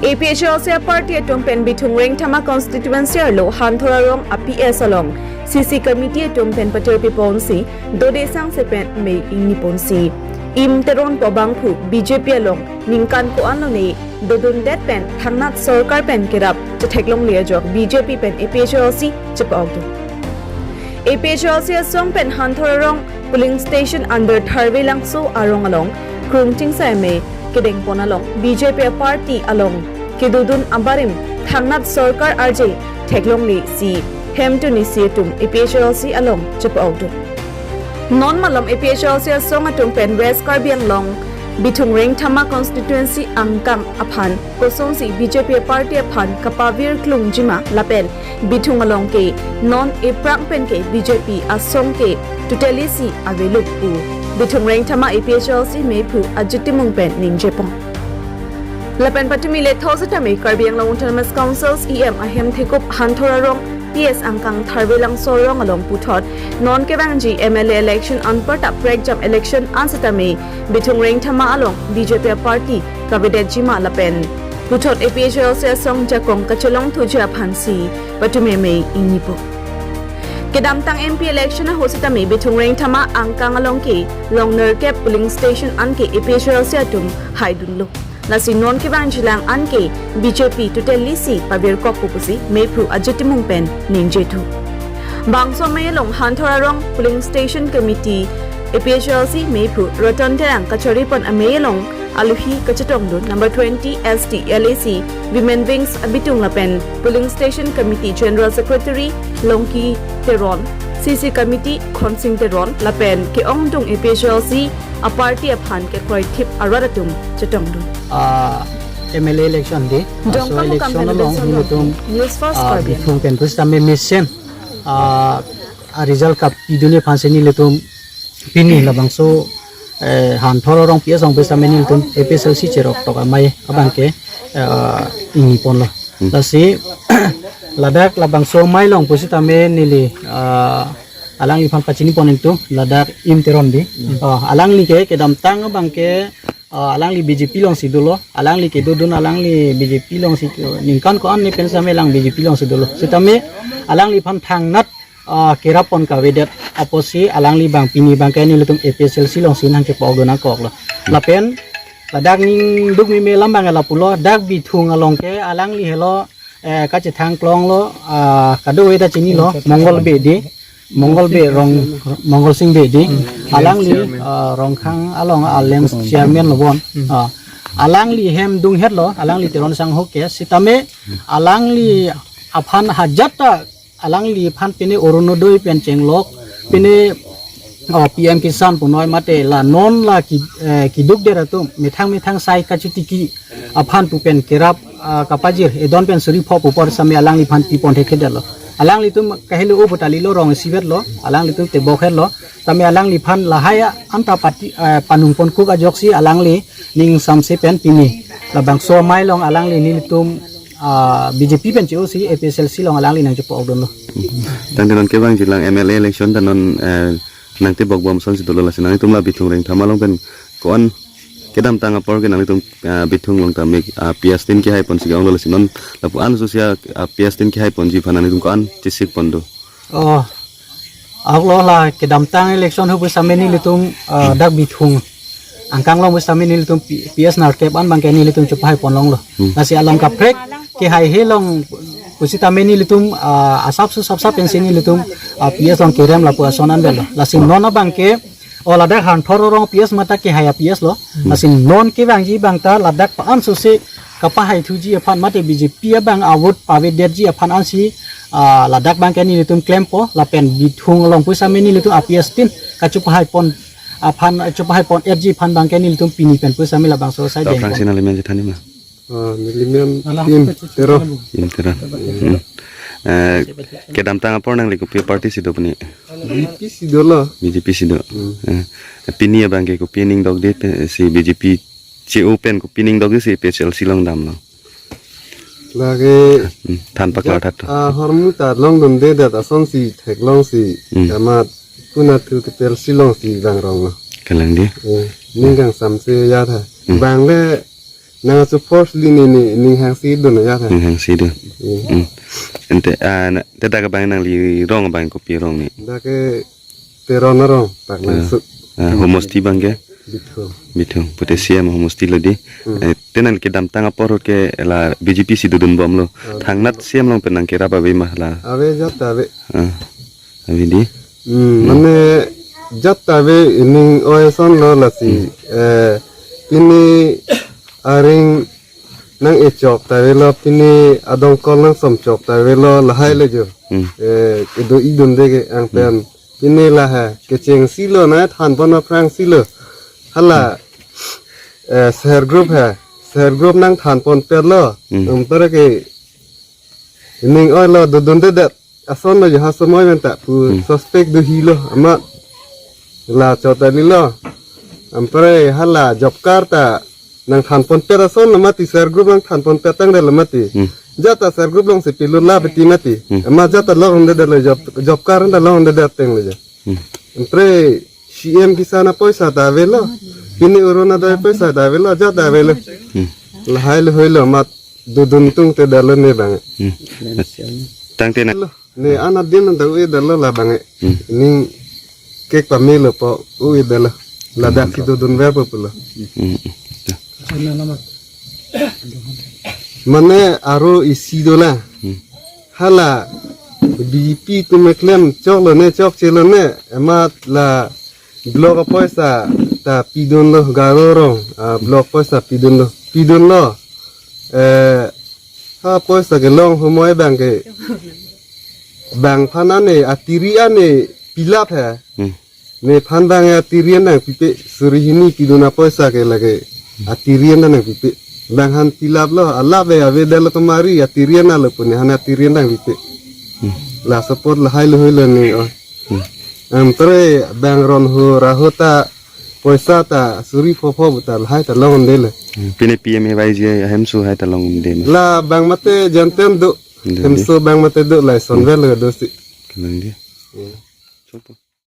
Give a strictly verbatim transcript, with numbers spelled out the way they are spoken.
A P H L C a-party atum pen Bithung Rengthama constituency arlo Hanthor arong a-P S along C C committee atum pen patirpi ponsi dode sangse pen mei ingni ponsi. Im Teron pu abangphu B J P along ningkan ko-an lone dodundet pen thangnat sorkar pen kerap chetheklongle ajok B J P pen A P H L C chepa-okdun. A P H L C asong pen Hanthor arong polling station under Tharve Langso arong along Krung Chingsa M A kedeng pon along B J P a-party along kedodun abarim thangnat sorkar arje theklongle si hemtun isi atum A P H L C along chepa-okdun. Non malom A P H L C asong atum pen West Karbi Anglong Bithung Rengthama constituency angkang aphan kosonsi B J P a-party aphan kapavir klungjima lapen Bithung along ke non ephrang pen ke B J P asong ke totally si aveluk pu Bithung Rengthama A P H L C meiphu Ajit Timung pen ningjepon. Lapen patumi letho setame Karbi Anglong Autonomous Council's E M ahem thekup Hanthor arong P S angkang Tharve Langso arong along puthot non kevangji M L A election anparta prekjam election an setame Bithung Rengthama along B J P a-party kavedetjima lapen puthot A P H L C asong jakong kachelongthuji aphansi patumi mei ingnipo. Kedamtang M P election ahut setame Bithung Rengthama angkang along ke long nerkep polling station an ke A P H L C atum haidunlo. Lasi non kevangjilang an ke B J P totally si pavirkok pu pusi meiphu Ajit Timung pen ningjethu. Bangso amei along Hanthor arong polling station committee A P H L C meiphu Ratan Terang kachari pon amei along alohi kachetongdun number twenty S T L A C Women Wings abitung lapen polling station committee general secretary Longki Teron, C C committee Khonsing Teron lapen ke-ongdung A P H L C a-party aphan kekroithip arat atum chetongdun. Ah, M L A election de. Dongkamukam election pen along Nelson nelitum, News First ah, Karbi Anglong. Bithung pen pusitame mesen, ah, a-result kapidunji aphansi nelitum pini labangso, eh, Hanthor arong P S along pusitame nelitum A P H L C cheroktok amei abang ke, eh, ingniponlo. Hmm. Lasi ladak labangso amei along pusitame neli, ah, alangliphan pachinipon ingtung ladak Im Teron di. Hmm. Oh, alangli ke kedamtang abang ke, ah, alangli B J P alongsi dolo, alangli kedodun alangli B J P alongsi ke ningkan ko-an ni pen setame alang B J P alongsi dolo. Setame alangliphan thangnat, ah, kerap pon kavedet apotsi alangli abang pini abang ke nelitum A P H L C alongsi nangchepa-okdun nangkoklo. Lapen ladak ningduk meme alam abang lapulo, dak Bithung along ke alangli helo, eh, kachethang klonglo, ah, kadokave ta chinilo, Mongol Bedi, Mongol Be Rong, Mongol Sing Bedi, alangli, ah, Rongkhang along a-LAMPS chairman lo bon. Ah, alangli hem dunghetlo, alangli Teron Sangho ke, setame alangli aphan hajat ta alangliphan pine Orunodoi pen chenglok, pine, oh, P M Kisan punoi mate la non la ki, eh, kidukdet atum methang methang sai kachitiki aphan pu pen kerap, ah, kapajir edon pen suri pho pu apor setame alangliphan pipon thekthedetlo. Alanglitum kahelo o botali lo rong isivetlo, alanglitum tebokhetlo. Setame alangliphan lahai anta pati, eh, panungponkuk ajoksi alangli ning samse pen pini labangso amei along alangli nelitum, ah, B J P pen che-osi A P H L C along alangli nangchepa-okdunlo. Tangte non kevangjilang M L A election ta non, eh, nangtebokbom asonsi dolo lasi nangtum la Bithung Rengthama along pen ko-an kedamtang apor ke nangtum, ah, Bithung along ta mek, ah, P S tin kehaiponsi ke-onglo lasi non lapu-an sosia, ah, P S tin kehaiponji aphan nangtum ko-an chesikpon do. Oh, ahoklo la kedamtang election ahut pusitame nelitum, ah, dak Bithung angkang along pusitame nelitum P-, P S nerkep an abang ke nelitum chepahaiponlonglo. Hmm. Lasi along kaprek kehaihe along pusitame nelitum, ah, asapso sapsap pensi nelitum, ah, P S along kerem lapu ason anvetlo. Lasi non abang ke, oh, ladak Hanthor arong P S mate kehai a-P S lo. Hmm. Lasi non kevangji abang ta ladak pa-an sose kapahaithuji aphan mate B J P abang a-vote pavedetji aphan ansi, ah, ladak abang ke nelitum klempo lapen Bithung along pusitame nelitum a-P S tin kachepahaipon aphan, chepahaipon-etji aphan abang ke nelitum pini pen pusitame labangso sai. Tok dengpon. Rangsin alimen jethani ma? Ah, nelimen Alang Im Teron. Im Teron. Hmm. Eh, kedamtang apor nangli kopi party si do pini? B J P si dolo. B J P si do. Hmm. Eh, pini abang ke kopi ning dokde pe-, si B J P che-o pen kopi ning dokde si A P H L C along damlo? Lake, hmm, than paklar that. Ah, ahormu ta longdundedet asonsi theklongsi, hmm, kamat kuna thu ketel silongsi vangronglo. Kalang di. Eh, ning kangsamse ya tha. Hmm. Vangle Nang achu force li ne ne ning hangsi dun ya tha. Ning hangsi dun. Iya. Hmm. Ante, ah, na, te dak abang nangli rong abang kopi rong ne? Dak ke Teron arong, tak Ah, langsung. Ah, homosti abang ke? Bithung. Bithung. Pute C M homosti lo di. Hmm. Eh, te nangli kedamtang apor ahut ke la B J P si dodun bomlo. Ah, thangnat C M along pen nangkerap ave ma la? Ave, jat ta ave. Ah, ave di. Hmm, mane jat ta ave, ining oi asonlo lasi. Hmm. Eh, pini aring nang-e chok ta avelo, pini adongkol nangsom chok ta avelo, lahai le jo. Hmm. Eh, kedo-i dunde ke angpen. Hmm. Pini lahai, kechengsi lo, nangthanpon aphrangsi lo. Hala, eh, self group hai, self group nangthanponpetlo. Hmm. Anpar ke ining oi lo dodundedet asonlo jo, ha somoi pen ta pu Hmm. suspect do hilo, amat la chot ta lilo. Anpar hala job card ta nangthanponpet ason lo mati, self group nangthanponpet tangdet lo mati. Hmm. Jat ta self group alongsi pilut la beti mati. Hmm. Amat jat ta longdedetlo, job, job card ta longdedet tanglo jo. Hmm. Anpar C M Kisan apoisa ta avelo. Pini Orunodoi apoisa ta avelo, jat ta avelo. Hmm. Lahai lahai lo amat dodun tungtedetlo ne abang. Hmm. Tangte na. Lo, ne anat din ta u-edetlo la abang. Hmm. Ning kek pamelo pu u-edetlo. Ladak si dodunverpo pulo. Hmm. Mane aro isi do la. Hmm. Hala B J P atum keklem choklo ne, chokchelo ne, amat la block apoisa ta pidunlo, Garo arong, ah, block apoisa pidunlo, pidunlo. Eh, ha apoisa kelong humoi abang ke, bang aphan ane, atiri ane pilap hai. Hmm. Nephan abang atiri an nangpipe, suri hini pidun apoisa ke lake atiri an nangpipe. Bang aphan pilaplo, alap ave, avedetlo tomari, atiri an alo pu nephan atiri an nangpipe. Hmm. La support lahai lahai lo ne oi. Hmm. Anpar abang ron ho raho ta poisa ta suri phopho pu ta lahai ta longdelo. Hmm. Pini P M A Y G ahemso hai ta longde ma? La abang mate jantan do. Dode. Hemso abang mate do, lason Hmm. vel lo do si. Kalang di. Hmm. Chopo.